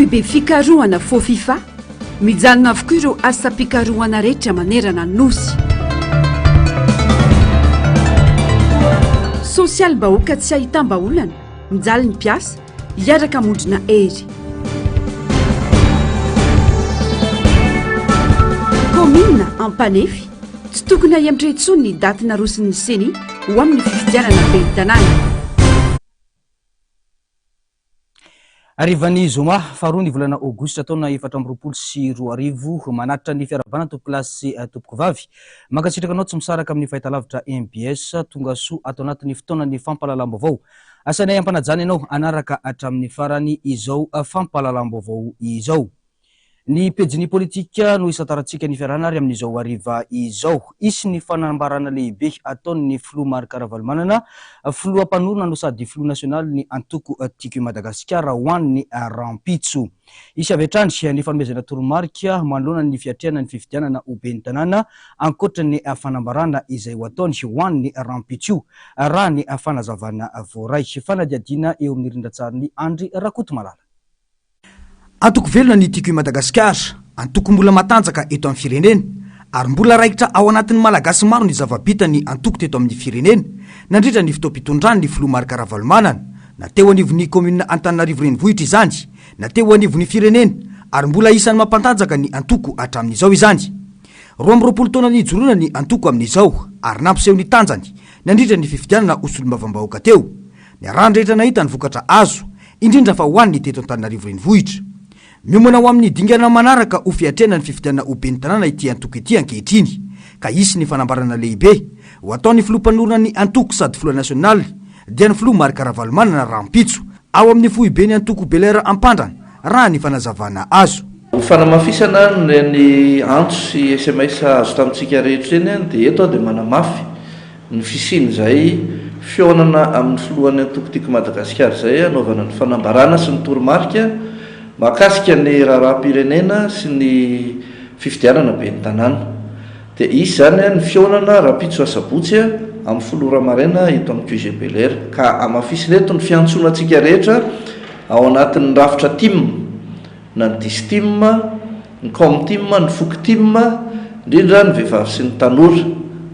Foibe fikarohana Fofifa, mijanona avokoa ireo asam-pikarohana rehetra manerana ny Nosy. Sosialim-bahoaka tsy ahitam-bahaolana, mijaly ny mpiasa, hiaraka hamondrona hery. Kaominina Ampanefy, tsy tokony hahemotra intsony ny daty naroson'ny Ceni ho amin'ny fifidianana ben'ny tanàna. Harivan'ny zoma faharoa ny volana aogositra taona 2024, manatitra ny fiarahabana tompokolahy sy tompokovavy. Mankasitraka anao tsy misaraka amin'ny fahitalavitra mbs, tonga soa ato anatin'ny fotoanan'ny fampahalalam-baovao. Asainay ampanajana ianao hanaraka hatramin'ny farany izao fampahalalam-baovao izao. Ny pejin'ny politika no hisantarantsika ny fiarahana ary amin'izao hariva izao. Hisy ny fanambarana lehibe ataon'ny filoha Marc Ravalomanana, filoha mpanorina no sady filoha nasionalin'ny antoko Tiako i Madagasikara ho an'ny rahampitso. Hisy avy hatrany ny fanomezana toromarika manoloana ny fiatrehana ny fifidianana ho ben'ny tanàna ankoatra ny fanambarana izay ho ataony ho an'ny rahampitso io, raha ny fanazavana voaray. Fanadihadiana eo amin'ny rindran-tsarin'i Andry Rakotomalala. Antoko velona ny Tiako i Madagasikara, antoko mbola matanjaka eto amin'ny firenena, ary mbola raikitra ao anatin'ny Malagasy maro ny zava-bitan'ny antoko teto amin'ny firenena nandritra ny fotoam-pitondran'ny filoha Marc Ravalomanana, na teo anivon'ny kaominina Antananarivo Renivohitra izany, na teo anivon'ny firenena, ary mbola isan'ny mampantanjaka ny antoko hatramin'izao izany. 22 taona nijoroana ny antoko amin'izao, ary nampiseho ny tanjany nandritra ny fifidianana ho solombavambahoaka teo. Niarahan-drehetra nahita ny vokatra azo, indrindra fa ho an'ny teto Antananarivo Renivohitra. Miomana ho amin'ny dingana manaraka ho fiatrehana ny fifidianana ho ben'ny tanàna ity antoko ity ankehitriny, ka hisy ny fanambarana lehibe ho ataon'ny filoha mpanorina ny antoko sady filoha nasionaly dia ny filoha Marc Ravalomanana rahampitso ao amin'ny foiben'ny antoko Bel'Air Ampandrana, raha ny fanazavana azo. Ho fanamafisana ireny antso sy sms azo tamintsika rehetra ireny dia eto aho dia manamafy Ny fisian'izay fihaonana amin'ny filohan'ny antoko Tiako Madagasikara izay hanaovana ny fanambarana sy ny toromarika mahakasika ny raharaham-pirenena sy ny fifidianana ben'ny tanàna. Dia hisy izany ny fihaonana rahampitso asabotsy amin'ny folo ora maraina eto amin'ny QG Bel'Air. Ka hamafisina eto ny fiantsoana antsika rehetra ao anatin'ny rafitra tim. na ny Distim, ny Comtim, ny Foktim, indrindra ny vehivavy sy ny tanora,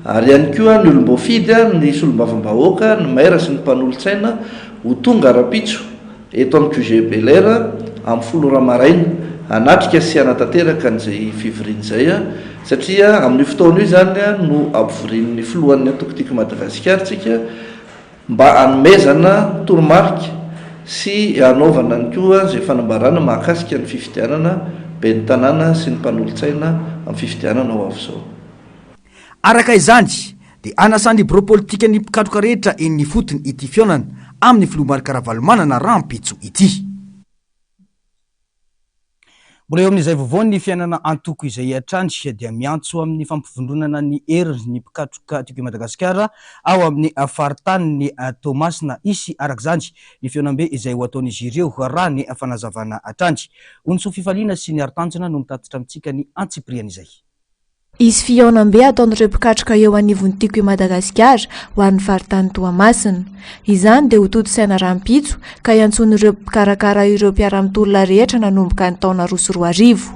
ary ihany koa ny olom-boafidy, ny solombavambahoaka, ny maire sy ny mpanolotsaina ho tonga rahampitso eto amin'ny QG Bel'Air amin'ny folo ora maraina hanatrika sy hanatanteraka an'izay fivoriana izay satria amin'io fotoana io izany no ampivorian'ny filohan'ny antoko Tiako Madagasikara isika Mba hanomezana toromarika sy hanaovana ihany koa izay fanambarana mahakasika ny fifidianana ben'ny tanàna sy ny mpanolotsaina amin'ny fifidianana ho avy izao. Araka izany, dia anasan'ny birao politikan'ny mpikatroka rehetra eny ifotony ity fihaonana amin'ny filoha Marc Ravalomanana rahampitso ity. Mbola eo amin'izay vaovao ny fiainana antoko izay hatrany dia miantso amin'ny fampivondronana ny hery ny mpikatroka Tiako i Madagasikara ao amin'ny faritanin'i Toamasina. Hisy araka izany ny fihaonambe izay ho ataon'izy ireo raha ny fanazavana hatrany. Onisoa Fifaliana sy Ny Haritanjona no mitatitra amintsika ny antsipirian'izay. Hisy fihaonambe hataon'ireo mpikatroka eo anivon'ny Tiako i Madagasikara ho an'ny faritany Toamasina. Izany dia hotontosaina rahampitso ka hiantsoan'ireo mpikarakara ireo mpiara-mitolona rehetra nanomboka ny taona 2002.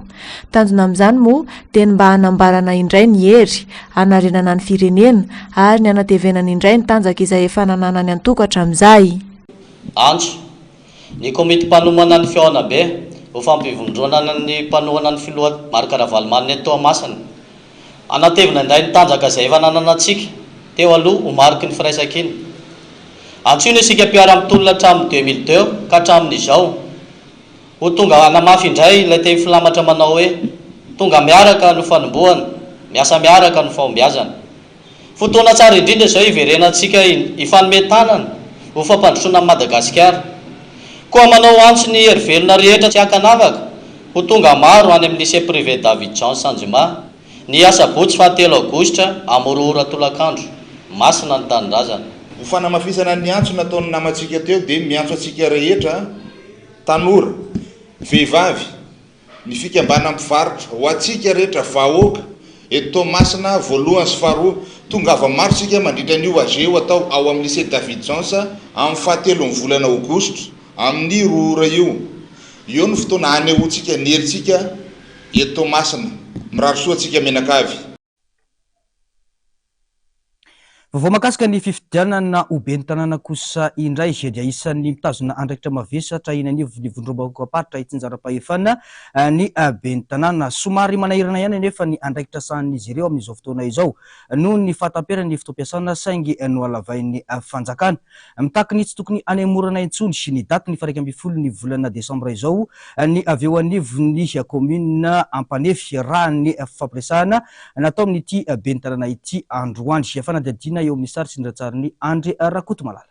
Tanjona amin'izany moa dia ny mba hanambarana indray ny hery, hanarenana ny firenena ary ny hanatevenana indray ny tanjaka izay efa nananan'ny antoko hatramin'izay. Antso, Ny komity mpanomana ny fihaonambe ho fampivondronana ny mpanohana ny filoha Marc Ravalomanana eto Toamasina. Hanatevina indray ny tanjaka izay efa nananantsika teo aloha ho mariky ny firaisankina. Antsoina isika mpiara-mitolona hatramin'ny 2002 ka hatramin'izao ho tonga hanamafy indray ilay teny filamatra manao hoe tonga miaraka no fanombohana, miasa miaraka no fahombiazana. Fotoana tsara indrindra izao hiverenantsika hifanome tanana ho fampandrosoana an'i Madagasikara. Koa manao antso ny hery velona rehetra tsy ankanavaka ho tonga maro any amin'ny Lycée Privé David Jones Anjoma ny asabotsy fahatelo aogositra amin'ny roa ora tolakandro. Masina ny tanindrazana. Ho fanamafisana ny antso nataon'ny namantsika teo dia miantso antsika rehetra, tanora, vehivavy, Ny fikambanana mpivarotra, ho antsika rehetra vahoaka eto Toamasina voalohany sy faharoa, tongava maro isika mandritra an'io AG ho atao ao amin'ny Lycée David Jones amin'ny fahatelon'ny volana aogositra, amin'ny roa ora io. Eo no fotoana hanehoantsika ny herintsika eto Toamasina. Mirary soa antsika mianakavy. Vaovao mahakasika ny fifidianana ho ben'ny tanàna kosa indray dia isan'ny mitazona andraikitra mavesatra eny anivon'ny vondrom-bahoakam-paritra itsinjaram-pahefana ny ben'ny tanàna. Somary manahirana ihany anefa ny andraikitra sahanin'izy ireo amin'izao fotoana izao noho ny fahataperan'ny fotoam-piasana saingy nohalavain'ny fanjakana. Mitaky ny tsy tokony hanemorana intsony ny datin'ny faha 11 ny volana desambra izao ny avy eo anivon'ny kaominina Ampanefy raha ny fifampiresahana natao amin'ity ben'ny tanàna ity androany. Fanadihadiana eo amin'ny sary sy ny rantsarin'i Andry Rakotomalala.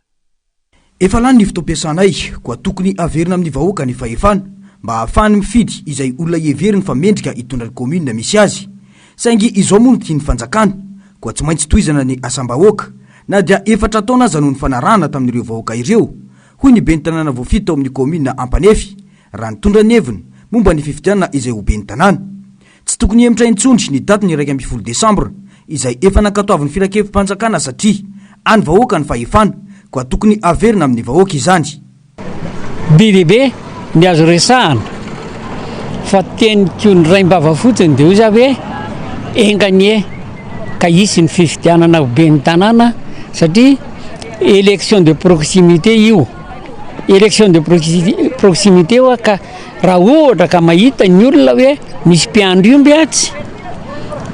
Efa lany ny fotoam-piasanay koa tokony haverina amin'ny vahoaka ny fahefana mba hahafahany mifidy izay olona heveriny fa mendrika hitondra ny kaominina misy azy. Saingy izao moa no tian'ny fanjakana koa tsy maintsy tohizana ny asam-bahoaka Na dia efatra taona aza no nifanarahana tamin'ireo vahoaka ireo, hoy ny ben'ny tanàna voafidy tao amin'ny kaominina Ampanefy, raha nitondra ny heviny momba ny fifidianana izay ho ben'ny tanàna. Tsy tokony hihemotra intsony ny datin'ny 11 desambra, izay efa nankatoavin'ny filankevi-panjakana satria an'ny vahoaka ny fahefana, koa tokony haverina amin'ny vahoaka izany. Be dia be ny azo resahana fa teniko ny raim-bava fotsiny dia hoy za hoe enga anie ka hisy ny fifidianana ho ben'ny tanàna satria élection de proximité io, élection de proximité io ka Raha ohatra ka mahita ny olona hoe misy mpiandry omby atsy,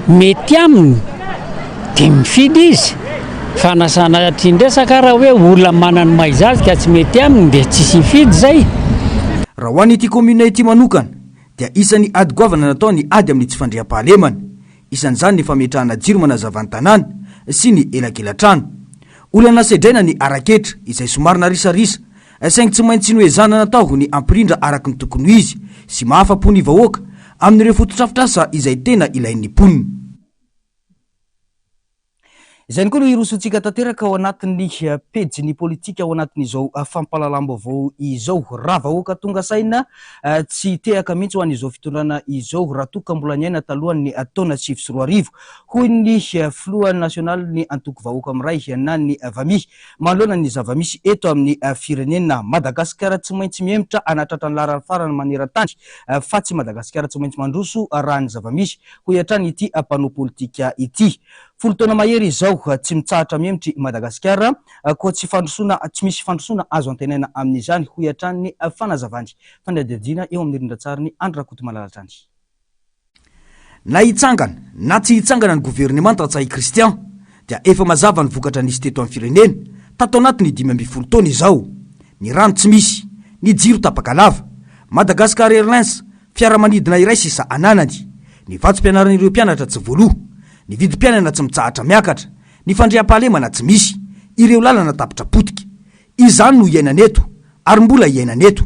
mety aminy dia mifidy izy, fa na sanatria resaka ara hoe olona manana ny maha izy azy ka tsy mety aminy dia tsisy hifidy izay. Raha ho an'ity kaominina ity manokana dia isan'ny ady goavana natao ny ady amin'ny tsy fandriampahalemana. Isan'izany ny fametrahana jiro manazava ny tanàna sy ny elakelan-trano. Olana sedraina ny ara-ketra izay somary narisarisa Saingy tsy maintsy noezahana natao ny hampirindra araka ny tokony ho izy sy mahafa-po ny vahoaka amin'ireo fotodrafitrasa izay tena ilain'ny mponina. Izay ihany koa no hirosoantsika tanteraka ao anatin'ny pejin'ny politika ao anatin'izao fampahalalam-baovao izao. Raha vahoaka tonga saina tsy hitehaka mihitsy ho an'izao fitondrana izao raha toa ka mbola niaina talohan'ny taona 2009, hoy ny filoha nasionalin'ny antoko Vahoaka Miray na ny Vami. Manoloana ny zava-misy eto amin'ny firenena, Madagasikara tsy maintsy mihemotra hanatratra ny laharana farany maneran-tany fa tsy Madagasikara tsy maintsy mandroso raha ny zava-misy, hoy hatrany ity mpanao politika ity. Folo taona mahery izao tsy mitsahatra mihemotra i Madagasikara, koa tsy fandrosoana tsy misy fandrosoana azo antenaina amin'izany, hoy hatrany ny fanazavany. Fanadihadiana eo amin'ny rindran-tsarin'i Andry Rakotomalala hatrany. Na hitsangana na tsy hitsangana ny governemanta Ntsay Christian dia efa mazava ny vokatra nisy teto amin'ny firenena tato anatin'ny 15 taona izao. Ny rano tsy misy, ny jiro tapaka lava, Madagascar Airlines fiaramanidina iray sisa ananany, ny vatsim-pianaran'ireo mpianatra tsy voaloa, ny vidim-piainana tsy mitsahatra miakatra, ny fandriampahalemana tsy misy, ireo lalana tapitra potika. Izany no iainana eto ary mbola iainana eto.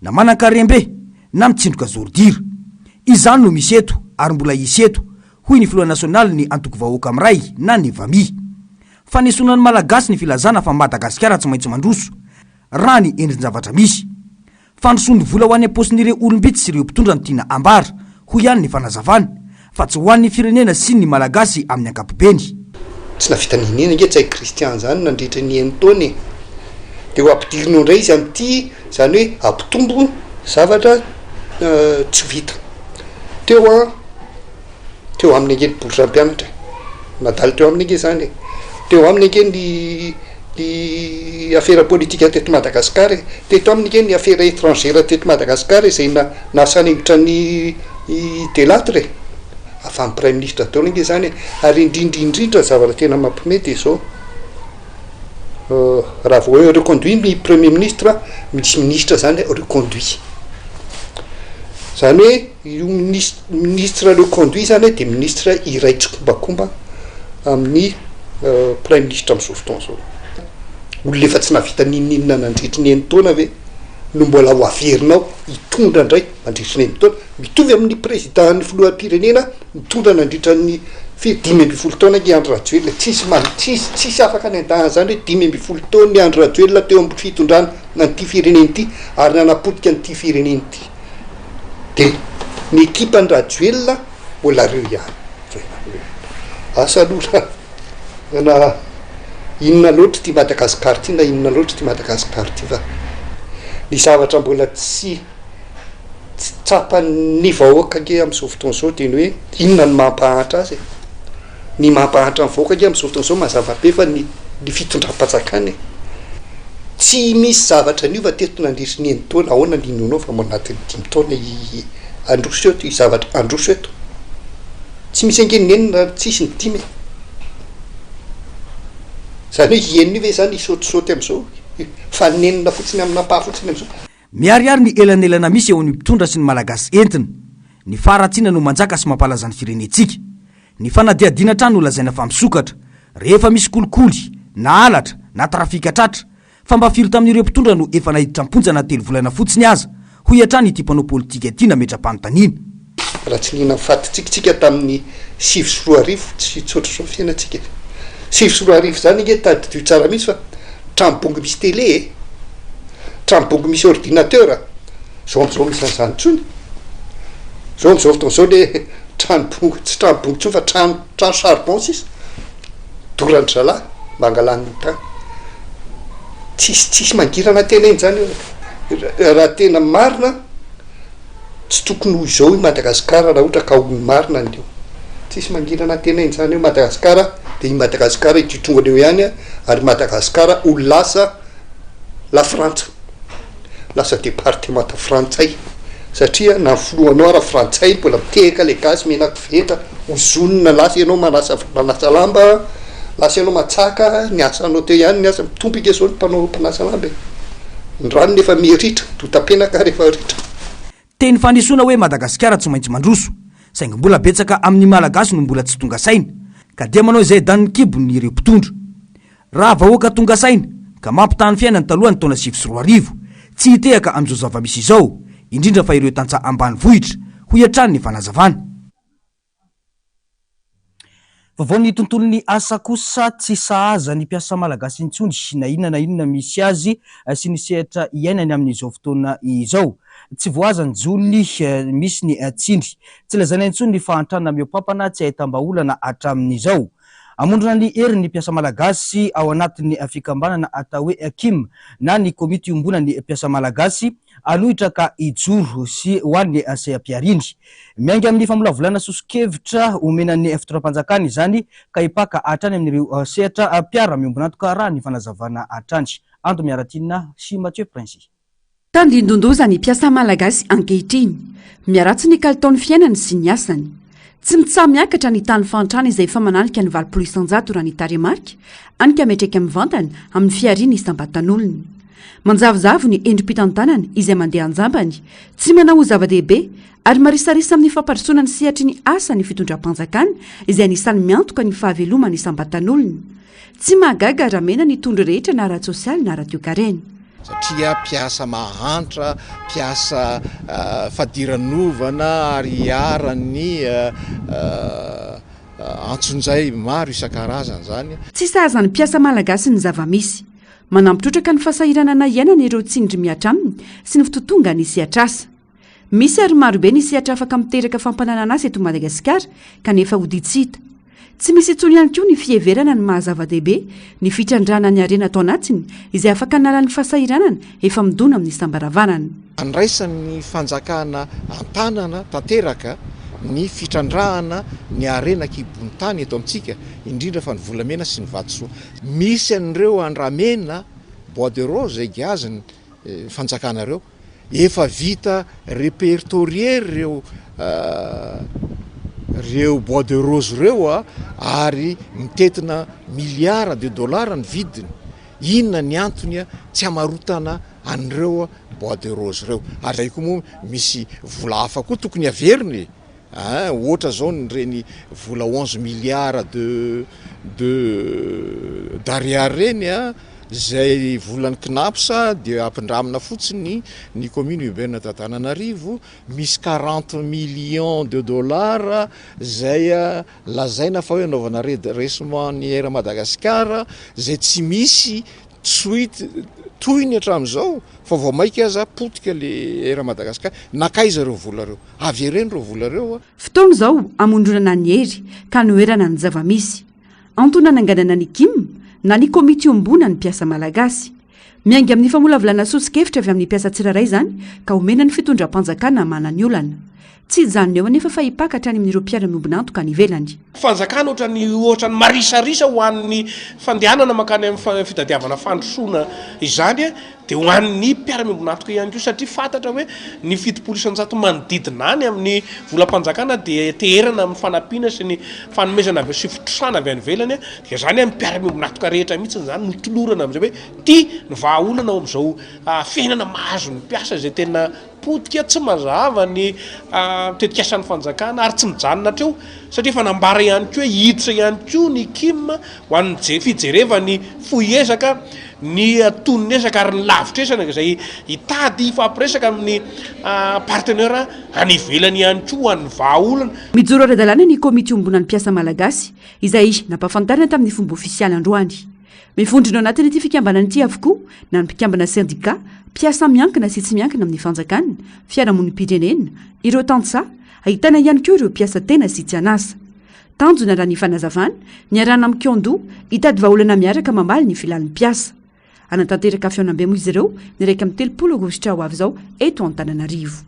Na manan-karem-be na mitsindroka zôridira. Izany no misy eto ary mbola hisy eto, hoy ny filoha nasionalin'ny antoko Vahoaka Miray na ny Vami. Fanesoana ny Malagasy ny filazana fa Madagasikara tsy maintsy mandroso, raha ny endrin-javatra misy. Fandrosoan'ny vola ho any am-paosin'ireo olom-bitsy sy ireo mpitondra no tiana ambara, hoy ihany ny fanazavana, fa tsy ho an'ny firenena sy ny Malagasy amin'ny ankapobeny. Tsy nahavita niniana ange Ntsay Christian zany nandritra ny enin-taona e! De ho ampidirinao indray izy amin'ity, zany hoe hampitombo zavatra tsy vita. Teo an, teo aminy ange ny bourse mpianatra e! Nadalo teo aminy ange zany e! Teo aminy ange ny ny afera politika teto Madagascar e! Teto aminy ange ny afera etrangera teto Madagascar izay na nahasaningotra an'i Delattre e! Avy amin'ny praiminisitra daholo ange izany e! Ary indrindra indrindra ny zavatra tena mampiomehy dia izao, raha vao hoe reconduit ny premier ministre, misy ministre izany reconduit. Izany hoe io minis- ministre reconduit izany dia ministre iray tsikombakomba amin'ny praiminisitra amin'izao fotoana izao. Olona efa tsy nahavita n'inon'inona nandritry ny enin-taona ve no mbola ho averinao hitondra indray mandritry ny enin-taona? Mitovy amin'ny président ny filoham-pirenena nitondra nandritra ny firy 15 taona ange Andry Rajoelina, tsisy man- tsisy tsisy afaka ny handà an'izany hoe 15 taona i Andry Rajoelina teo amin'ny fitondrana an'ity firenena ity ary nanapotika an'ity firenena ity. Dia ny ekipan'i Rajoelina mbola reo ihany. Asa aloha raha na inona loatra ity Madagascar ity na inona loatra ity Madagascar ity fa ny zavatra mbola tsy. Tsapan'ny vahoaka ange amin'izao fotoana izao dia ny hoe inona no mampahantra azy e? Ny mampahantra ny vahoaka ange amin'izao fotoana izao mazava be fa ny ny fitondram-panjakana e! Tsy misy zavatra niova teto nandritry ny enin-taona, ahoana no inoanao fa ao anatin'ny dimy taona i handroso eto, hisy zavatra handroso eto? Tsy misy ange ny enina raha tsisy ny dimy e! Izany hoe i enina io ve izany hisaotisaoty amin'izao? Hifanenina fotsiny amin'ampaha fotsiny amin'izao? Miharihary ny elanelana misy eo amin'ny mpitondra sy ny Malagasy entina. Ny faharatsiana no manjaka sy mampalaza ny firenentsika. Ny fanadihadiana hatrany no lazaina fa misokatra. Rehefa misy kolikoly, na halatra, na trafika tratra. Fa mba firy tamin'ireo mpitondra no efa naiditra am-ponja na 3 volana fotsiny aza? Hoy hatrany ity mpanao politika ity nametra-panontaniana. Raha tsy nihinan'ny fatintsika tsika tamin'ny 2009 tsy tsy ohatr'izao ny fiainantsika e! 2009 izany ange tadidio tsara mihitsy fa trano bongo misy télé e! Trano bongo misy ordinateur, zao am'zao misy an'izany intsony? Zao am'zao fotoana zao le trano bongo tsy trano bongo intsony fa trano trano charbon sisa, doran-dry zalahy mba angalany ny tany. Tsisy tsisy mangirana tena eny zany eo raha tena marina. Tsy tokony ho izao i Madagasikara raha ohatra ka ho ny marina ny eo. Tsisy mangirana antenaina izany eo Madagasikara dia i Madagasikara ity tongony eo ihany ary Madagasikara ho lasa la Frantsa. Lasa departemanta frantsay satria na ny filohanao ara frantsay mbola mitehaka le gasy mena koveta ozonina lasa ianao manasa manasa lamba lasa ianao matsaka ny asanao teo ihany ny asa mitombo ange zao ny mpanao mpanasa lamba e. Ny ranony efa miha ritra, dotam-penaka ary efa ritra. Teny fanesoana hoe Madagasikara tsy maintsy mandroso, saingy mbola betsaka amin'ny Malagasy no mbola tsy tonga saina, ka dia manao izay danin'ny kibony ireo mpitondra. Raha vahoaka tonga saina, ka mampitaha ny fiainany talohan'ny taona 2009, tsy hitehaka amin'izao zava-misy izao, indrindra fa ireo tantsaha ambanivohitra, hoy hatrany ny fanazavana. Vaovao ny tontolon'ny asa kosa tsy sahaza ny mpiasa malagasy intsony na inona na inona misy azy sy ny sehatra iainany amin'izao fotoana izao. Tsy voahaza ny jony misy ny tsindry. Tsy lazaina intsony ny fahantrana mihoa-pampana tsy ahitam-bahaolana hatramin'izao. Hamondrona ny herin'ny mpiasa malagasy ao anatin'ny fikambanana atao hoe Kim na ny komity iombonan'ny mpiasa malagasy hanohitra ka hijoro sy ho an'ny seha-pihariany. Miainga amin'ny famolavolana soso-kevitra omena ny fitondram-panjakana izany ka hipaka hatrany amin'ireo sehatra mpiara-miombon'antoka raha ny fanazavana hatrany. Ando Miaratiana sy Mathieu Princy. Tandindon-doza ny mpiasa malagasy ankehitriny. Miharatsy ny kalitaon'ny fiainany sy ny asany. Tsy mitsaha-miakatra ny tahan'ny fahantrana izay efa mananika ny 80% raha ny tarehimarika, any ka miantraika mivantana amin'ny fihariana isam-batan'olona. Manjavozavo ny endri-pitantanana izay mandeha an-jambany, tsy manao ho zava-dehibe ary marisarisa amin'ny fampandrosoana ny sehatry ny asa ny fitondram-panjakana izay anisan'ny miantoka ny fahaveloman'ny isam-batan'olona. Tsy mahagaga raha mena ny tondro rehetra na ara-tsosialy na ara-toekarena. Satria mpiasa mahantra, mpiasa fadiranovana ary iharan'ny antsonjay maro isan-karazany izany. Tsy sahaza ny mpiasa malagasy ny zava-misy. Manampy trotraka ny fahasahiranana iainana ireo tsindry mihatra aminy sy ny fitotongan'ny sehatr'asa. Misy ary marobe ny sehatra afaka miteraka fampananan'asa eto Madagasikara kanefa hody tsy hita. Tsy misy intsony ihany koa ny fiheverana ny maha zava-dehibe ny fitrandrahana ny harena ato anatiny izay afaka hanala ny fahasahiranana efa midona amin'ny isam-baravarana. Andraisan'ny fanjakana an-tanana tanteraka ny fitrandrahana ny harena an-kibon'ny tany eto amintsika, indrindra fa ny volamena sy ny vatosoa. Misy an'ireo andramena, bois de rose, izay giazin'ny fanjakana ireo. Efa vita repertorier ireo ireo bois de rose ireo ary mitentina milliards de dollars ny vidiny. Inona ny antony tsy hamarotana an'ireo bois de rose ireo? Ary izay koa moa misy vola hafa koa tokony haverina e! Ein, ohatra zao ny reny vola 11 milliards de de d'ariary reny an, zay volan'ny Cnaps dia ampindramina fotsiny ny commune urbaine d'Antananarivo, misy 40 millions de dollars zay lazaina fa hoe anaovana redressement ny Air Madagascar zay tsy misy suite tohiny hatramin'izao fa vao maika aza potika le Air Madagascar, nankaiza ireo vola ireo? Avereno ireo vola ireo a! Fotoana izao hamondronana ny hery ka hanoherana ny zava-misy. Antony nananganana ny Kim na ny komity iombonan'ny mpiasa malagasy. Miainga amin'ny famolavolana soso-kevitra avy amin'ny mpiasa tsirairay izany ka omena ny fitondram-panjakana hamahana ny olana. Tsy hijanona eo anefa fa hipaka hatrany amin'ireo mpiara-miombon'antoka any ivelany. Fanjakana ohatran'ny ohatran'ny marisarisa ho an'ny fandehanana mankany amin'ny fitadiavana fandrosoana izany dia ho an'ny mpiara-miombon'antoka ihany koa satria fantatra hoe ny 70% manodidina any amin'ny volam-panjakana dia teherana amin'ny fanampiana sy ny fanomezana avy sy fitrosana avy any ivelany dia izany amin'ny mpiara-miombon'antoka rehetra mihitsy izany no tolorana amin'izay hoe ity ny vahaolana ao amin'izao fiainana mahazo ny mpiasa izay tena Potika tsy mazava ny tetikasan'ny fanjakana ary tsy mijanona hatreo satria efa nambara ihany koa hoe hiditra ihany koa ny Kim ho an'ny fijereva ny fohy ezaka, ny antonony ezaka ary ny lavitr'ezaka izay hitady hifampiresaka amin'ny partenaire any ivelany ihany koa ho an'ny vahaolana. Mijoro ara-dalàna ny komity iombonan'ny mpiasa malagasy izay nampahafantarina tamin'ny fomba ofisialy androany. Mivondrona ao anatin'ity fikambanana ity avokoa na ny mpikambana sendikà, mpiasa miankina sy tsy miankina amin'ny fanjakana, fiarahamonim-pirenena, ireo tantsaha, ahitana ihany koa ireo mpiasa tena sy tsy an'asa. Tanjona raha ny fanazavana, niarahana amin'ny Kiondoha, hitady vahaolana miaraka mamaly ny filan'ny mpiasa. Hanatanteraka fihaonambe moa izy ireo ny 31 aogositra ho avy izao eto Antananarivo.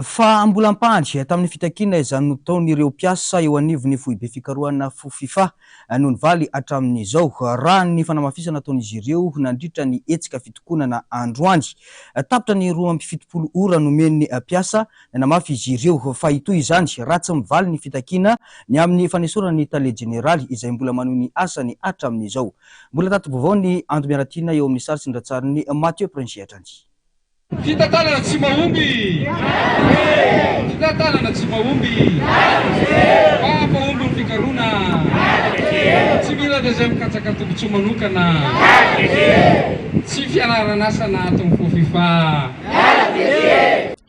Fa mbola ampahany tamin'ny fitakiana izany notaon'ireo mpiasa eo anivon'ny foibe fikarohana Fofifa no nivaly hatramin'izao, raha ny fanamafisana nataon'izy ireo nandritra ny hetsika fitokonana androany. Tapitra ny 72 ora nomen'ny mpiasa, nanamafy izy ireo fa hitohy izany raha tsy mivaly ny fitakiana ny amin'ny fanesorana ny tale jeneraly izay mbola manohy ny asany hatramin'izao. Mbola tati-baovao ny Ando Miaratiana eo amin'ny sary sy ny ratsarin'i Mathieu Prince hatrany. Fitantanana tsy mahomby! Fitantanana tsy mahomby! Mampahomby ny fikaroana! Tsy mila izay mikatsaka tombontsoa manokana! Tsy fianaran'asa na ataon'ny Fofifa!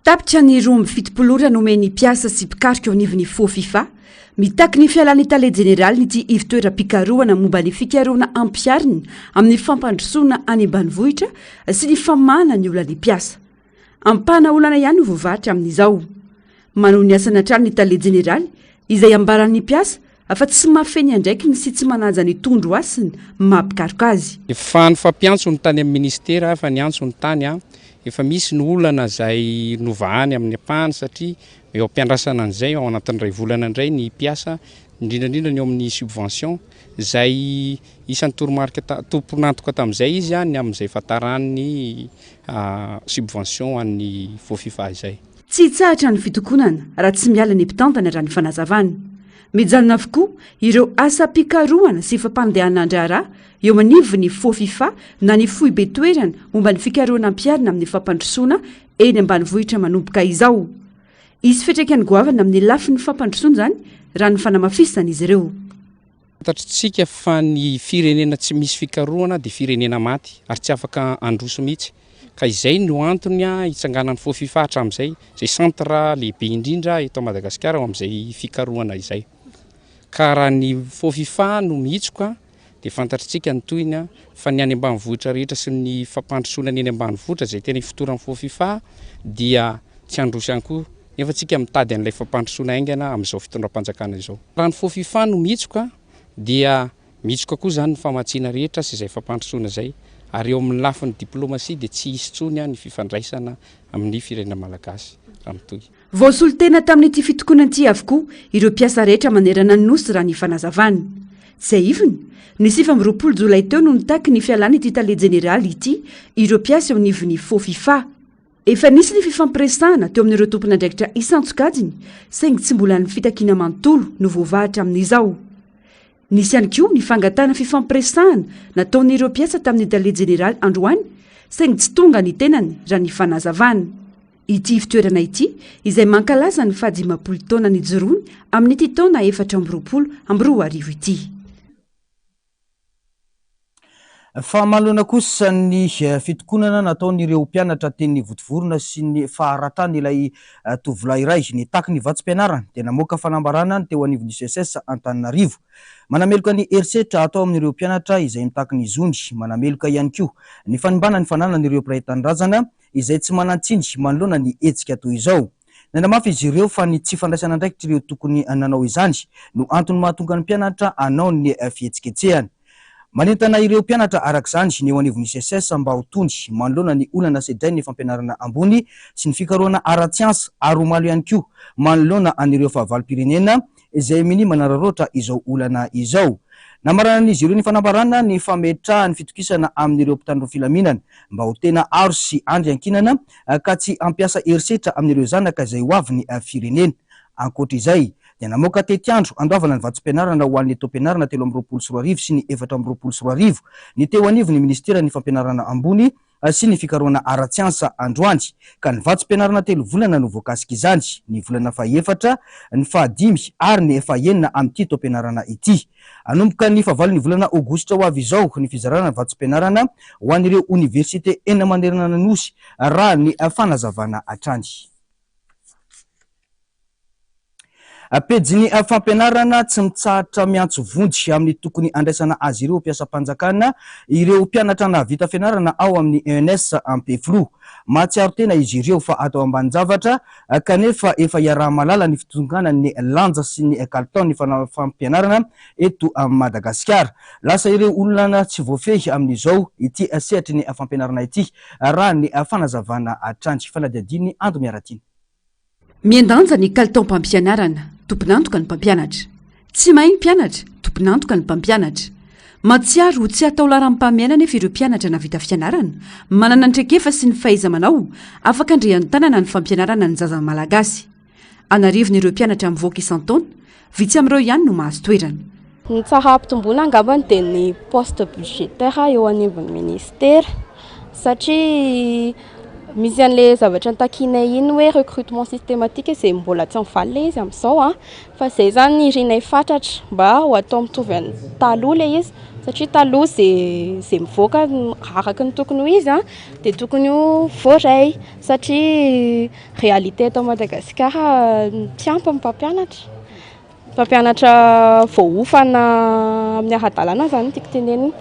Tapitra ny 72 ora nomen'ny mpiasa sy mpikaroka eo anivon'ny Fofifa, mitaky ny fialan'ny tale jeneralin'ity ivontoeram-pikarohana momba ny fikarohana ampiharina amin'ny fampandrosoana any ambanivohitra sy ny famahana ny olan'ny mpiasa. Ampahana olana ihany no voavaha hatramin'izao. Manohy ny asany hatrany ny tale jeneraly izay ambaran'ny mpiasa fa tsy mahafehy ny andraikiny sy tsy manaja ny tondrohasiny maha mpikaroka azy. Efa nifampiantso ny tany amin'ny ministera, efa niantso ny tany, efa misy ny olana izay novahany amin'ny ampahany satria Eo am-piandrasana an'izay ao anatin'ny iray volana indray ny mpiasa, indrindra indrindra ny eo amin'ny subvention, izay isan'ny toromarika tompon'antoka tamin'izay izy ny amin'izay fahataran'ny subvention ho an'ny Fofifa izay. Tsy hitsahatra ny fitokonana raha tsy miala ny mpitantana raha ny fanazavana. Mijanona avokoa ireo asam-pikarohana sy fampandehanan-draharaha eo anivon'ny Fofifa na ny foibe toerana momba ny fikarohana ampiharina amin'ny fampandrosoana eny ambanivohitra manomboka izao. Hisy fiantraikany goavana amin'ny lafiny fampandrosoana izany raha ny fanamafisan'izy ireo. Fantatritsika fa ny firenena tsy misy fikarohana dia firenena maty ary tsy afaka handroso mihitsy ka izay no antony hitsanganan'ny Fofifa hatramin'izay, izay centre lehibe indrindra eto Madagasikara ho amin'izay fikarohana izay. Ka raha ny Fofifa no mihitsoka dia fantatritsika ny tohiny fa ny any ambanivohitra rehetra sy ny fampandrosoana ny eny ambanivohitra izay tena ifotoran'ny Fofifa dia tsy handroso ihany koa nefa tsika mitady an'ilay fampandrosoana haingana amin'izao fitondram-panjakana izao. Raha ny Fofifa no mihitsoka dia mihitsoka koa izany ny famatsiana rehetra sy izay fampandrosoana izay ary eo amin'ny lafiny diplomasia dia tsy hisy intsony ny fifandraisana amin'ny firenena malagasy raha mitohy. Voasolo tena tamin'ity fitokonana ity avokoa ireo mpiasa rehetra manerana ny Nosy raha ny fanazavana. Tsiahivina, ny 29 jolay teo no nitaky ny fialan'ity tale jeneraly ity ireo mpiasa eo anivon'ny Fofifa. Efa nisy ny fifampiresahana teo amin'ireo tompon'andraikitra isan-tsokajiny saingy tsy mbola ny fitakiana manontolo no voavaha hatramin'izao. Nisy ihany koa ny fangatahana fifampiresahana nataon'ireo mpiasa tamin'ny tale jeneraly androany saingy tsy tonga ny tenany raha ny fanazavana. Ity ivon-toerana ity, izay mankalaza ny fahadimampolo taona nijoroany amin'ity taona 2024 ity. Fa manoloana kosa ny fitokonana nataon'ireo mpianatra teny Vontovorona sy ny faharatran'ilay tovolahy iray nitaky ny vatsim-pianarana dia namoaka fanambarana ny teo anivon'ny SECES Antananarivo. Manameloka ny herisetra atao amin'ireo mpianatra izay mitaky ny zony, manameloka ihany koa ny fanimbana ny fananan'ireo mpiray tanindrazana izay tsy manan-tsiny manoloana ny hetsika toy izao. Nanamafy izy ireo fa ny tsy fandraisana andraikitr'ireo tokony nanao izany no antony mahatonga ny mpianatra hanao ny fihetsiketsehana. Manentana ireo mpianatra araka izany ny eo anivon'ny SECES mba ho tony manoloana ny olana sedrain'ny fampianarana ambony sy ny fikarohana ara-tsiansa ary ho malo ihany koa manoloana an'ireo fahavalom-pirenena izay minia manararaotra izao olana izao. Namaranan'izy ireo ny fanambarana ny fametrahany fitokisana amin'ireo mpitandro filaminana mba ho tena aro sy andry iankinana ka tsy hampiasa herisetra amin'ireo zanaka izay ho avin'ny firenena. Ankoatra izay, dia namoaka tetiandro handoavana ny vatsim-pianarana ho an'ny taom-pianarana 2023 sy ny 2024 ny teo anivon'ny minisiteran'ny Fampianarana ambony sy ny fikarohana ara-tsiansa androany, ka ny vatsim-pianarana telo volana no voakasik'izany, ny volana fahefatra, ny fahadimy ary ny fahenina amin'ity taom-pianarana ity. Hanomboka ny fahavalon'ny volana aogositra ho avy izao ny fizarana ny vatsim-pianarana ho an'ireo oniversite enina manerana ny Nosy, raha ny fanazavana hatrany. Pejin'ny fampianarana tsy mitsahatra miantso vonjy amin'ny tokony handraisana azy ireo mpiasam-panjakana ireo mpianatra nahavita fianarana ao amin'ny ENS Ampefiloha. Mahatsiaro tena izy ireo fa atao ambanin-javatra kanefa efa iaraha-mahalala ny fitonganan'ny lanja sy ny kalitaon'ny fampianarana eto Madagasikara. Lasa ireo olona tsy voafehy amin'izao ity sehatry ny fampianarana ity raha ny fanazavana hatrany. Fanadihadian'i Ando Miaratiana. Mihen-danja ny kalitaom-pampianarana, tompon'antoka ny mpampianatra. Tsy mahay ny mpianatra, tompon'antoka ny mpampianatra. Mahatsiaro ho tsy atao laharam-pahamehana anefa ireo mpianatra nahavita fianarana, manana ny traikefa sy ny fahaiza-manao, afaka handray an-tanana ny fampianarana ny zaza malagasy. An'arivony ireo mpianatra mivoaka isan-taona, vitsy amin'ireo ihany no mahazo toerana. Ny tsara hampitomboina angambany dia ny poste budgétaire eo anivon'ny ministera satria misy an'ilay zavatra notakianay iny hoe recrutement systématique izay mbola tsy mivaly ilay izy amin'izao an, fa izay izany no irinay fatratra mba ho atao mitovy amin'ny taloha ilay izy satria taloha izay izay mivoaka araka ny tokony ho izy an dia tokony ho voaray satria Réalité eto Madagasikara, tsy ampy ny mpampianatra. Mpampianatra voaofana amin'ny ara-dalàna izany no tiako tenenina.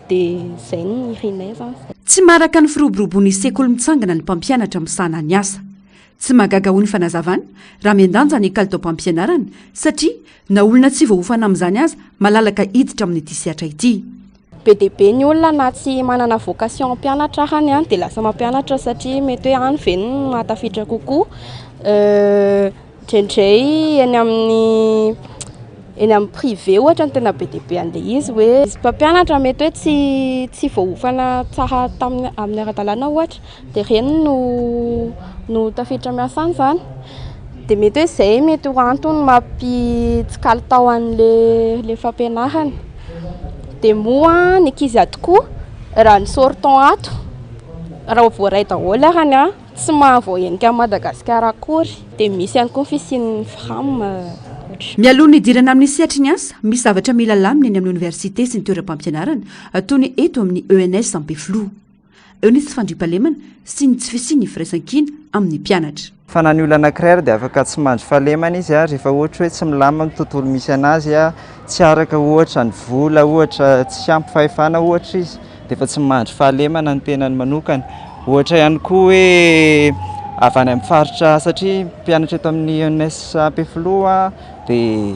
Dia izay no irinay izany. Tsy maharaka ny firoborobon'ny sekoly mitsangana ny mpampianatra misahana ny asa. Tsy mahagaga hoy ny fanazavana raha mihen-danja ny kalitaom-pampianarana satria na olona tsy voaofana amin'izany aza malalaka hiditra amin'ity sehatra ity. Be dia be ny olona na tsy manana vocation hampianatra arany an, dia lasa mampianatra satria mety hoe any ve no mahatafiditra kokoa. Indraindray eny amin'ny eny amin'ny privé ohatra no tena be dia be an'ilay izy hoe misy mpampianatra mety hoe tsy tsy voaofana tsara tamin'ny amin'ny ara-dalàna ohatra. Dia ireny no no tafiditra miasa any izany. Dia mety hoe izay mety ho antony mampi-tsy kalitao an'ilay ilay fampianarana. Dia moa ny ankizy ato koa raha ny sortant ato, raha voaray daholo arany an, tsy mahavoahenika an'i Madagasikara akory. Dia misy ihany koa ny fisian'ny fram ohatra. Mialoha ny hidirana amin'ny sehatry ny asa, misy zavatra mila lamina eny amin'ny oniversite sy ny toeram-pampianarana toy ny eto amin'ny ENS Ampefiloha. Eo ny tsy fandriampahalemana sy ny tsy fisian'ny firaisankina amin'ny mpianatra. Fa na ny olona anankiray ary dia afaka tsy mandry fahalemana izy rehefa ohatra hoe tsy milamina ny tontolo misy anazy, tsy araka ohatra ny vola ohatra, tsy ampy fahefana ohatra izy dia efa tsy mandry fahalemana ny tenany manokana. Ohatra ihany koa hoe avy any amin'ny faritra satria mpianatra eto amin'ny ENS Ampefiloha dia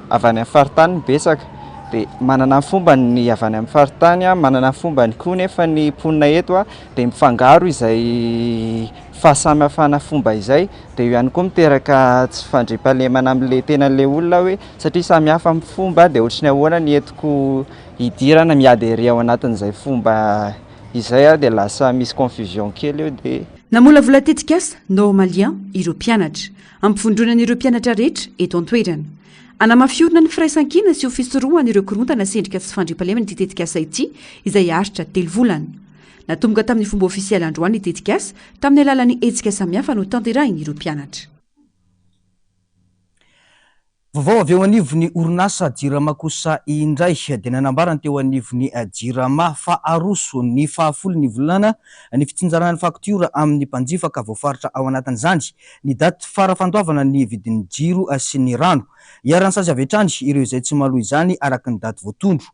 avy any amin'ny faritany ny betsaka dia manana ny fombany ny avy any amin'ny faritany, manana ny fombany koa nefa ny mponina eto dia mifangaro izay fahasamihafana fomba izay dia io ihany koa miteraka tsy fandriampahalemana amin'ilay tenan'ilay olona hoe satria samy hafa amin'ny fomba dia ohatry ny ahoana ny entiko hidirana mi-adherer ao anatin'izay fomba izay dia lasa misy confusion kely eo dia. Namolavola tetikasa Normalien ireo mpianatra. Hampivondronana ireo mpianatra rehetra eto an-toerana. Hanamafy orina ny firaisankina sy ho fisorohana ireo korontana sy endrika tsy fandriampahalemana ity tetikasa ity izay haharitra telo volana. Natomboka tamin'ny fomba ofisialy androany ny tetikasa tamin'ny alalan'ny hetsika samihafa notanterahin'ireo mpianatra. Vaovao avy eo anivon'ny orinasa Jirama kosa indray dia nanambara ny teo anivon'ny Jirama fa aroso ny fahafolon'ny volana ny fitsinjarana ny faktiora amin'ny mpanjifa ka voafaritra ao anatin'izany ny daty fara fandoavana ny vidin'ny jiro sy ny rano. Iharan'ny sazy avy hatrany ireo izay tsy mahaloa izany araka ny daty voatondro.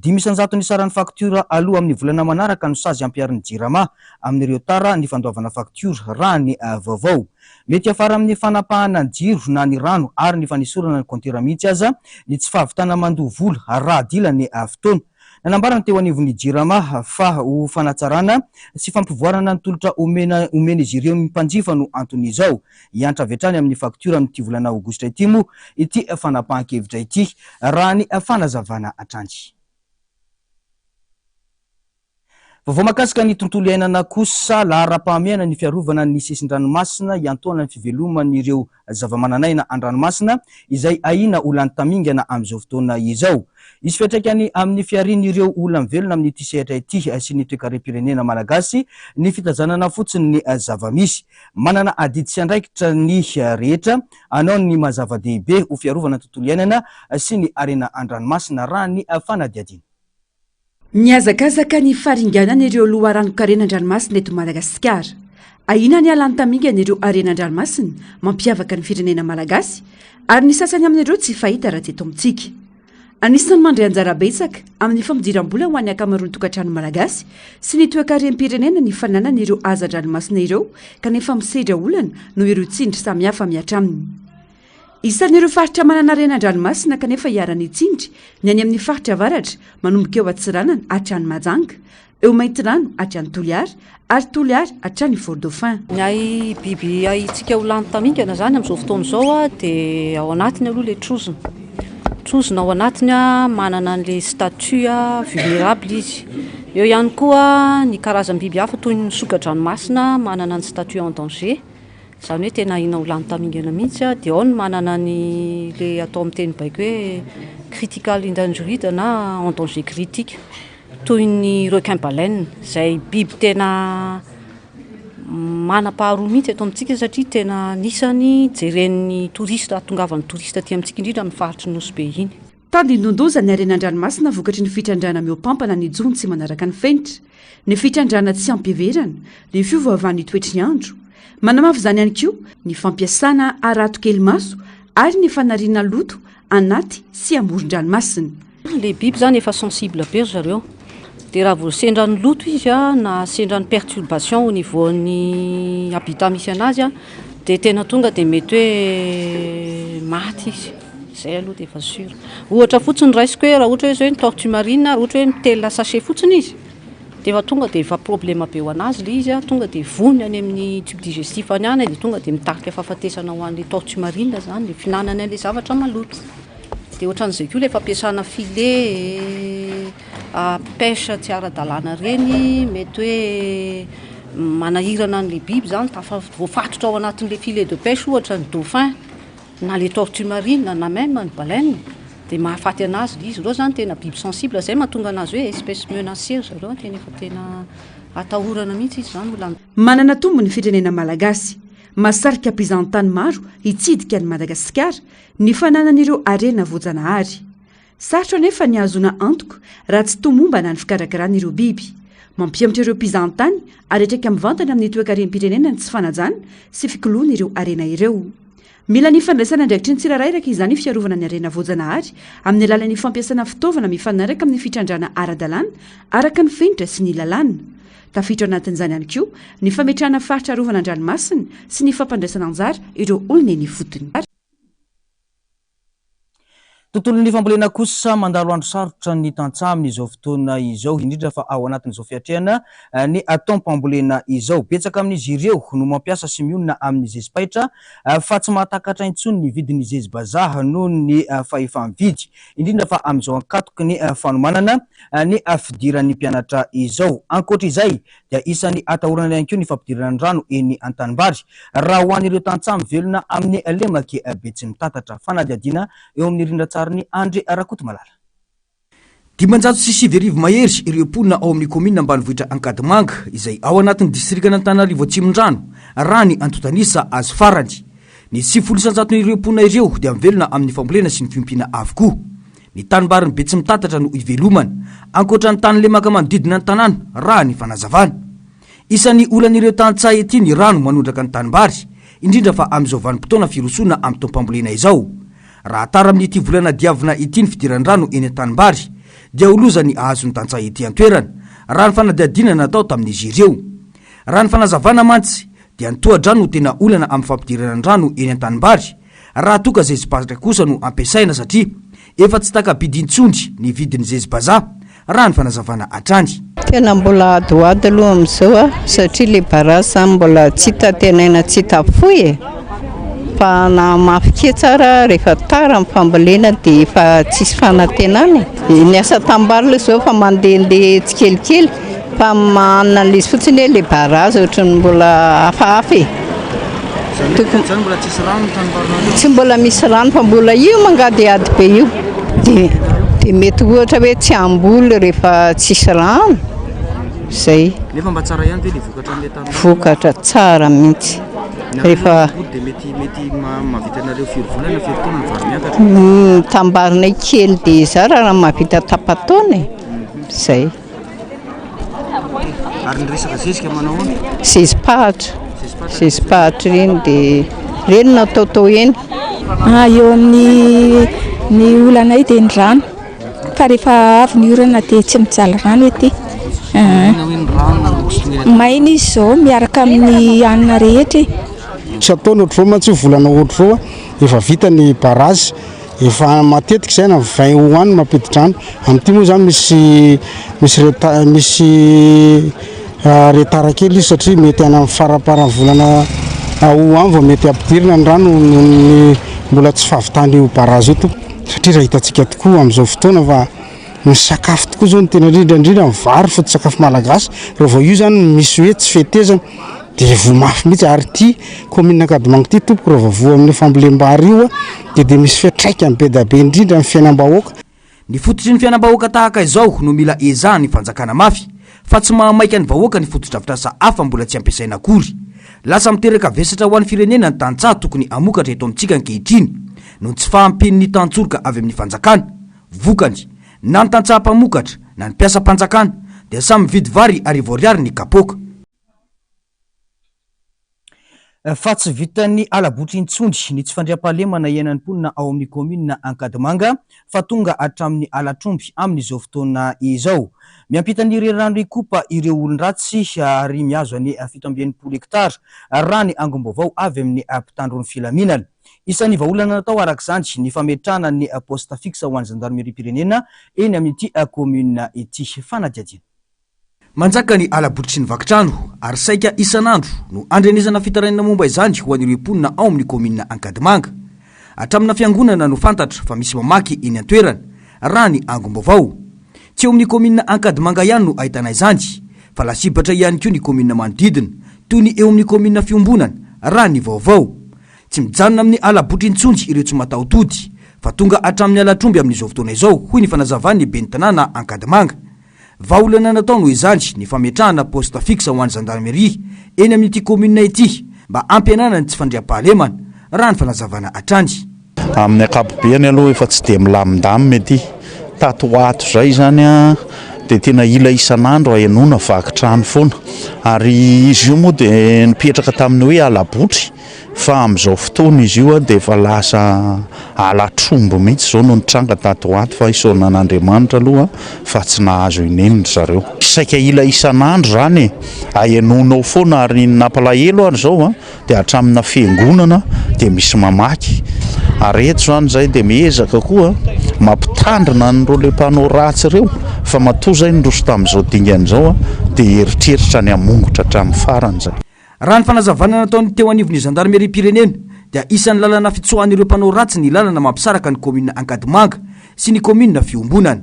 5% ny saran'ny faktiora aloa amin'ny volana manaraka no sazy ampiharin'ny Jirama amin'ireo tara ny fandoavana faktiora raha ny vaovao. Mety hiafara amin'ny fanapahana ny jiro na ny rano ary ny fanesorana ny kaontera mihitsy aza ny tsy fahavitana mandoa vola raha dila ny fotoana. Nanambara ny teo anivon'ny Jirama fa ho fanatsarana sy fampivoarana ny tolotra omena omen'izy ireo ny mpanjifa no anton'izao. Hiantra avy hatrany amin'ny faktiora amin'ity volana aogositra ity moa ity fanapahan-kevitra ity, raha ny fanazavana hatrany. Vaovao mahakasika ny tontolo iainana kosa, laharam-pahamehana ny fiarovana ny sisin-dranomasina hiantohana ny fiveloman'ireo zavamananaina an-dranomasina izay ahiana ho lany tamingana amin'izao fotoana izao. Hisy fiantraikany amin'ny fiharian'ireo olona mivelona amin'ity sehatra ity sy ny toekarem-pirenena malagasy ny fitazanana fotsiny ny zava-misy. Manana adidy sy andraikitra ny rehetra hanao ny maha zava-dehibe ho fiarovana ny tontolo iainana sy ny harena an-dranomasina raha ny fanadihadiana. Mihazakazaka ny faringanana ireo loharanon-karena an-dranomasina eto Madagasikara. Ahiana ny hahalany tamingana ireo harena an-dranomasina mampiavaka ny firenena malagasy ary ny sasany amin'ireo tsy fahita raha tsy eto amintsika. Anisan'ny mandray anjara betsaka amin'ny fampidiram-bola ho an'ny ankamaroan'ny tokantrano malagasy sy ny toekarem-pirenena ny fananana ireo hazan-dranomasina ireo kanefa misedra olana noho ireo tsindry samihafa mihatra aminy. Isan'ireo faritra manana harena an-dranomasina kanefa iharan'ny tsindry ny any amin'ny faritra avaratra manomboka eo Antsiranana hatrany Mahajanga, eo Maintirano hatrany Toliara ary Toliara hatrany Fort Dauphin. Ny ahy biby ahintsika ho lany tamingana izany amin'izao fotoana izao dia ao anatiny aloha ilay trozona. Trozona ao anatiny manana an'ilay statut vulnérable izy. Eo ihany koa ny karazam-biby hafa toy ny soka-dranomasina manana ny statut en danger. Izany hoe tena ahiana ho lany tamingana mihitsy dia ao ny manana ny le atao amin'ny teny baiko hoe critical endangered na en danger critique toy ny requin baleine izay biby tena manam-paharoa mihitsy eto amintsika satria tena anisany jeren'ny touriste ahatongavan'ny touriste aty amintsika indrindra amin'ny faritry Nosy Be iny. Tandindon-doza ny harena an-dranomasina vokatry ny fitrandrahana mihoapampana ny jono tsy manaraka ny fenitra, ny fitrandrahana tsy ampiheverana, ny fiovaovan'ny toetry ny andro. Manamafy izany ihany koa ny fampiasana harato kely maso ary ny fanariana loto anaty sy amoron-dranomasina. Ilay biby izany efa sensible be ry zareo. Dia raha vao sendra ny loto izy na sendra ny perturbation au niveau ny habitat misy anazy dia tena tonga dia mety hoe maty izy. Izay aloha dia efa sûr. Ohatra fotsiny raisiko hoe raha ohatra hoe izao hoe ny tortue marine raha ohatra hoe mitelina sachet fotsiny izy dia efa tonga dia efa problème be ho anazy ilay izy, tonga dia voany any amin'ny tube digestif any any dia tonga dia mitarika fahafatesana ho an'ilay tortue marine izany, ilay fihinanany an'ilay zavatra maloto. Dia ohatran'izay koa ilay fampiasana filet à pêche tsy ara-dalàna ireny, mety hoe manahirana an'ilay biby izany, tafa- voafatotra ao anatin'ilay filet de pêche ohatra ny dauphin na ilay tortue marine na même ny baleine dia mahafaty an'azy ilay izy. Ireo izany tena biby sensible, izay mahatonga an'azy hoe espèce menacée ry zareo, tena efa tena atahorana mihitsy izy izany ho lany. Manana tombony ny firenena malagasy. Mahasarika mpizahantany maro hitsidika an'i Madagasikara Ny fananana ireo harena voajanahary. Sarotra anefa ny hahazoana antoka raha tsy tomombana ny fikarakarana ireo biby. Mampihemotra ireo mpizahantany ary hiatraika mivantana amin'ny toekarem-pirenena ny tsy fanajana sy fikoloana ireo harena ireo. Mila ny fandraisana andraikitry ny tsirairay araka izany fiarovana ny harena voajanahary amin'ny alalan'ny fampiasana fitaovana mifanaraka amin'ny fitrandrahana ara-dalàna araka ny fenitra sy ny lalàna. Tafiditra ao anatin'izany ihany koa ny fametrahana faritra arovana an-dranomasina sy ny fampandraisana anjara ireo olona eny ifotony. Tontolon'ny fambolena kosa, mandalo andro sarotra ny tantsaha amin'izao fotoana izao, indrindra fa ao anatin'izao fiatrehana ny taom-pambolena izao. Betsaka amin'izy ireo no mampiasa sy mionona amin'ny zezi-paitra fa tsy mahatakatra intsony ny vidin'ny zezi-bazaha noho ny fahefa-mividy, indrindra fa amin'izao ankatoky ny fanomanana ny fidiran'ny mpianatra izao. Ankoatra izay dia isan'ny atahorana ihany koa ny fampidirana ny rano eny an-tanimbary raha ho an'ireo tantsaha mivelona amin'ny lemak'i Betsimitatatra. Fanadihadiana eo amin'ny rindran-tsarin'i Andry Rakotomalala. 95 mahery ireo mponina ao amin'ny kaominina ambanivohitra Ankadimanga izay ao anatin'ny distrikan'Antananarivo Atsimondrano raha ny antontan'isa azo farany. Ny 90 isan-jaton'ireo mponina ireo dia mivelona amin'ny fambolena sy ny fiompiana avokoa. Ny tanimbarin'i Betsimitatatra no ivelomana, ankoatra ny tany lemaka manodidina ny tanàna, raha ny fanazavana. Isan'ny olan'ireo tantsaha ety ny rano manondraka ny tanimbary, indrindra fa amin'izao vanim-potoana firosoana amin'ny taom-pambolena izao. Raha tara amin'ity volana diavina ity ny fidiran-drano eny an-tanimbary, dia ho loza ny hahazo ny tantsaha ety an-toerana, raha ny fanadihadiana natao tamin'izy ireo. Raha ny fanazavana mantsy, dia ny tohadrano no tena olana amin'ny fampidirana ny rano eny an-tanimbary, raha toa ka zezi-pasika kosa no ampiasaina satria efa tsy taka-bidy intsony ny vidin'ny zezi-bazaha, raha ny fanazavana hatrany. Tena mbola ady ho ady aloha amin'izao a, satria le barrage zany mbola tsy hita tenaina tsy hita fohy e, fa na mafy ketsa ara rehefa tara ny fambolena dia efa tsisy fanantenana e, ny asa tanimbary aloha izao efa mandehandeha tsikelikely fa manana an'ilay izy fotsiny hoe le barrage ohatran'ny mbola hafahafa e. Tokony zany mbola tsisy rano ny tanimbarinareo? Tsy mbola misy rano fa mbola io mangadihady be io. Dia dia mety ohatra hoe tsy hamboly rehefa tsisy rano. Zay. Nefa mba tsara ihany ve le vokatra amin'ilay tanimbary? Vokatra tsara mihitsy. Rehefa hamboly dia mety mety mahavita anareo firy volana firy taona ny vary miakatra? Ny tambarinay kely dia zara raha mahavita tapa-taona e. Zay. Ary ny resaka zezika manao ahoana? Zezi-pahatra. Zezi-pahatra ireny dia ireny no ataotao eny. Ah, eo amin'ny ny olanay dia ny rano fa rehefa avy ny orana dia tsy mijaly rano ety. Maina izy izao miaraka amin'ny hanina rehetra e. Isan-taona ohatr'izao mantsy io volana ohatr'izao efa vita ny barrage. Efa matetika izay na 20 août any mampidi-drano. Amin'ity moa izany misy misy reta- misy retard kely izy satria mety any amin'ny faramparan'ny volana août any vao mety hampidirina ny rano noho ny mbola tsy fahavitan'io barrage io tompoko. Satria raha hitantsika tokoa amin'izao fotoana fa ny sakafo tokoa izao no tena indrindra indrindra ny vary foto-tsakafo malagasy, raha vao io izany misy hoe tsy fetezana dia voa mafy mihitsy ary ity commune Ankadimanga ity tompoko raha vao voa amin'io fambolem-bary io dia dia misy fiantraikany be dia be indrindra amin'ny fiainam-bahoaka. Ny fototry ny fiainam-bahoaka tahaka izao no mila ezahan'ny fanjakana mafy fa tsy mahamaika ny vahoaka ny fotodrafitrasa hafa mbola tsy ampiasaina akory. Lasa miteraka vesatra ho an'ny firenena ny tantsaha tokony hamokatra eto amintsika ankehitriny noho ny tsy fahampian'ny tantsoroka avy amin'ny fanjakana. Vokany, na ny tantsaha mpamokatra na ny mpiasam-panjakana dia samy mividy vary arivo ariary ny kapoaka. Fa tsy vitan'ny hala-botry intsony ny tsy fandriampahalemana iainan'ny mponina ao amin'ny kaominina Ankadimanga fa tonga hatramin'ny halatr'omby amin'izao fotoana izao. Miampita ny renirano Ikopa ireo olon-dratsy ary mihazo ny 67 hektara raha ny angom-baovao avy amin'ny mpitandro ny filaminana. Isan'ny vahaolana natao araka izany ny fametrahana ny poste fixe ho an'ny zandarimeriam-pirenena eny amin'ity kaominina ity. Fanadihadiana. Manjaka ny hala-botry sy ny vaky trano ary saika isan'andro no andrenesana fitarainana momba izany ho an'ireo mponina ao amin'ny kaominina Ankadimanga. Hatramina fiangonana no fantatra fa misy mamaky eny an-toerana, raha ny angom-baovao. Tsy eo amin'ny kaominina Ankadimanga ihany no ahitana izany fa lasibatra ihany koa ny kaominina manodidina toy ny eo amin'ny kaominina Fiombonana, raha ny vaovao. Tsy mijanona amin'ny hala-botry intsony ireo tsy mataho-tody fa tonga hatramin'ny halatr'omby amin'izao fotoana izao, hoy ny fanazavan'ny ben'ny tanàna Ankadimanga. Vahaolana natao noho izany ny fametrahana poste fixe ho an'ny zandarmeria eny amin'ity commune ity mba hampihenana ny tsy fandriampahalemana, raha ny fanazavana hatrany. Amin'ny ankapobeny aloha efa tsy dia milamindamina ety. Tato ho ato izay izany dia tena ila isan'andro ahenoana vaky trano foana. Ary izy io moa dia nipetraka tamin'ny hoe ala-botry. Fa amin'izao fotoana izy io dia efa lasa halatr'omby mihitsy izao no nitranga tato ho ato fa isaorana an'Andriamanitra aloha fa tsy nahazo ineny ry zareo. Saika hila isan'andro izany e! Ahenoanao foana ary ny nampalahelo ary izao dia hatramina fiangonana dia misy mamaky. Ary eto izany izay dia miezaka koa mampitandrina an'ireo le mpanao ratsy ireo fa matoa izay niroso tamin'izao dingana izao dia eritreritra ny hamongotra hatramin'ny farany izay. Raha ny fanazavana nataon'ny teo anivon'ny zandarimeriam-pirenena dia isan'ny lalana fitsoahan'ireo mpanao ratsy ny lalana mampisaraka ny kaominina Ankadimanga sy ny kaominina Fiombonana.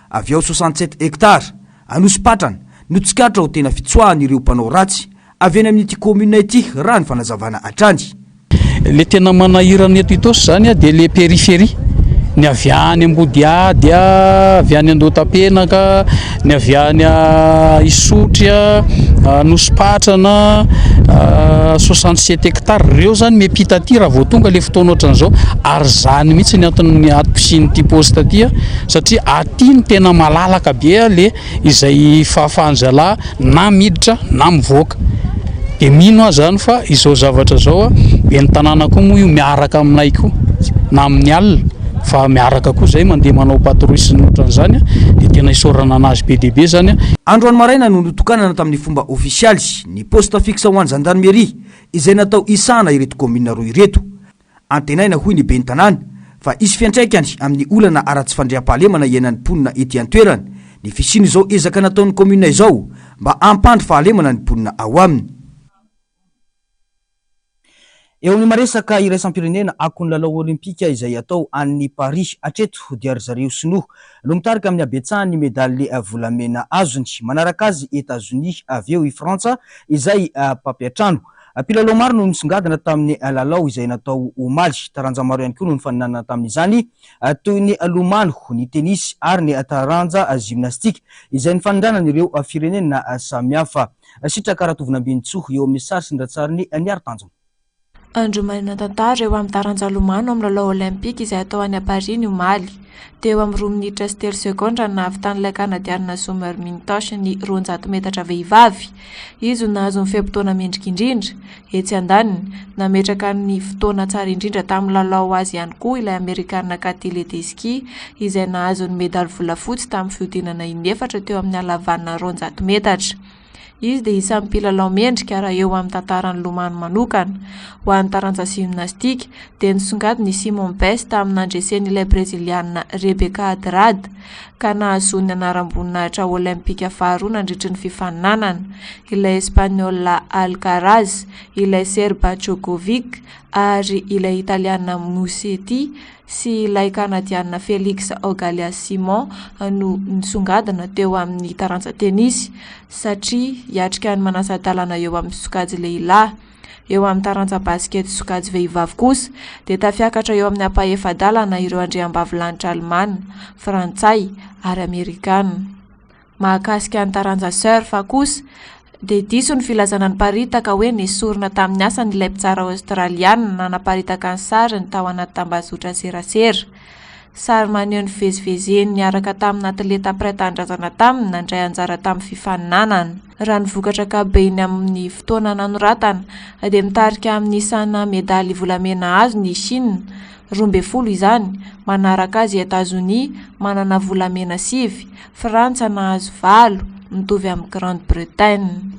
Avy ao 67 hectares, Anosipatrana, no tsikaritra ho tena fitsoahan'ireo mpanao ratsy avy any amin'ity kaominina ity raha ny fanazavana hatrany. Le tena manahirana eto Itaosy zany dia le périphérie, ny avy any Ambodihady, avy any Andohatapenaka, ny avy any Isotry, Anosipatrana, 67 hectares, reo zany miampita aty raha vao tonga le fotoana ohatran'izao ary zany mihitsy ny antony antom-pisian'ity poste ity satria aty no tena malalaka be le izay fahafahan-zalahy na miditra na mivoaka. Dia mino aho izany fa izao zavatra izao, ben'ny tanàna koa moa io miaraka aminay koa na amin'ny alina fa miaraka koa izay mandeha manao patrouille sy ny ohatran'izany dia tena isaorana an'azy be dia be izany. Androany maraina no notokanana tamin'ny fomba ofisialy ny poste fixe ho an'ny zandarmeria izay natao hisahana ireto kaominina roa ireto. Antenaina hoy ny ben'ny tanàna fa hisy fiantraikany amin'ny olana ara-tsy fandriampahalemana iainan'ny mponina ety an-toerana. ny fisian'izao ezaka nataon'ny kaominina izao mba hampandry fahalemana ny mponina ao aminy. Eo amin'ny maresaka iraisam-pirenena akon'ny lalao olympika izay atao any Paris hatreto dia ry zareo sinoa no mitarika amin'ny habetsahan'ny medaly volamena azony. Manaraka azy Etazonia avy eo i Frantsa izay mpampiantrano. Mpilalao maro no nisongadina tamin'ny lalao izay natao omaly. Taranja maro ihany koa no nifaninanana tamin'izany toy ny lomano, ny tenisy ary ny taranja gymnastique izay nifanindranan'ireo firenena samihafa. Sitraka Ratovinambinintsoa eo amin'ny sary sy ny ratsarin'i Niary Tanjona. Andro manan-tantara eo amin'ny taranja lomano amin'ny lalao Olympika izay hatao any Paris ny omaly. Teo amin'ny roa minitra sy telo segondra no nahavitan'ilay Kanadianina Summer Mintosh ny 200 metatra vehivavy. Izy no nahazo ny fe-potoana mendrika indrindra. Etsy andaniny, nametraka ny fotoana tsara indrindra tamin'ny lalao ho azy ihany koa ilay Amerikanina Katie Ledecky izay nahazo ny medaly volafotsy tamin'ny fihodinana inefatra teo amin'ny halavanina 200 metatra. Izy dia isan'ny mpilalao mendrika raha eo amin'ny tantaran'ny lomano manokana. Ho an'ny taranja gymnastique dia nisongadina i Simon Biles tamin'ny nandreseny ilay Brezilianina Rebecca Andrade ka nahazoany ny anaram-boninahitra Olympika faharoa nandritry ny fifaninanana. Ilay Espaniola Alcaraz, ilay Serba Djokovic ary ilay Italiana Musetti sy ilay Kanadiana Felix Auger-Aliassime no nisongadina teo amin'ny taranja tenisy satria hiatrika ny manasa-dalana eo amin'ny sokajy lehilahy. Eo amin'ny taranja basikety sokajy vehivavy kosa dia tafiakatra eo amin'ny ampahefa-dalana ireo andriambavilanitra alemana, frantsay ary amerikana. Mahakasika ny taranja surf kosa dia diso ny filazana niparitaka hoe nesorina tamin'ny asany ilay mpitsara Aostraliana nanaparitaka ny sariny tao anaty tambazotra serasera. Sary maneho ny fivezivezeny niaraka tamina atleta mpiray tanindrazana taminy nandray anjara tamin'ny fifaninanana. Raha ny vokatra ankapobeny amin'ny fotoana nanoratana dia mitarika amin'ny isana medaly volamena azony i Chine, 12 izany, manaraka azy i Etazonia manana volamena sivy, Frantsa nahazo valo, mitovy amin'i Grande-Bretagne.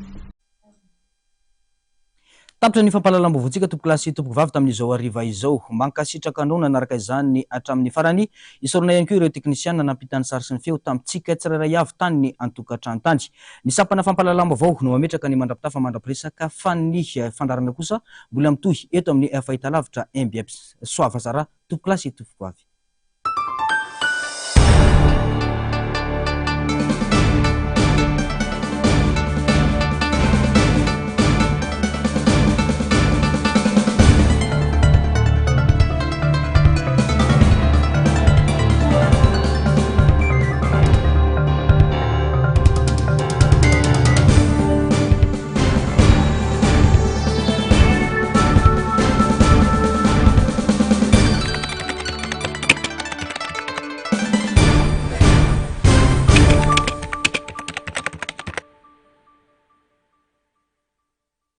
Tapitra ny fampahalalam-baovaontsika tompokolahy sy tompokovavy tamin'izao hariva izao. Mankasitraka anao nanaraka izany hatramin'ny farany. Isaorana ihany koa ireo teknisiana nampita ny sary sy ny feo tamintsika tsirairay avy tany an-tokantrano tany. Ny sampana fampahalalam-baovao no mametraka ny mandra-pitafa mandra-piresaka fa ny fandaharana kosa mbola mitohy eto amin'ny fahitalavitra mbs. Soava Zara, tompokolahy sy tompokovavy.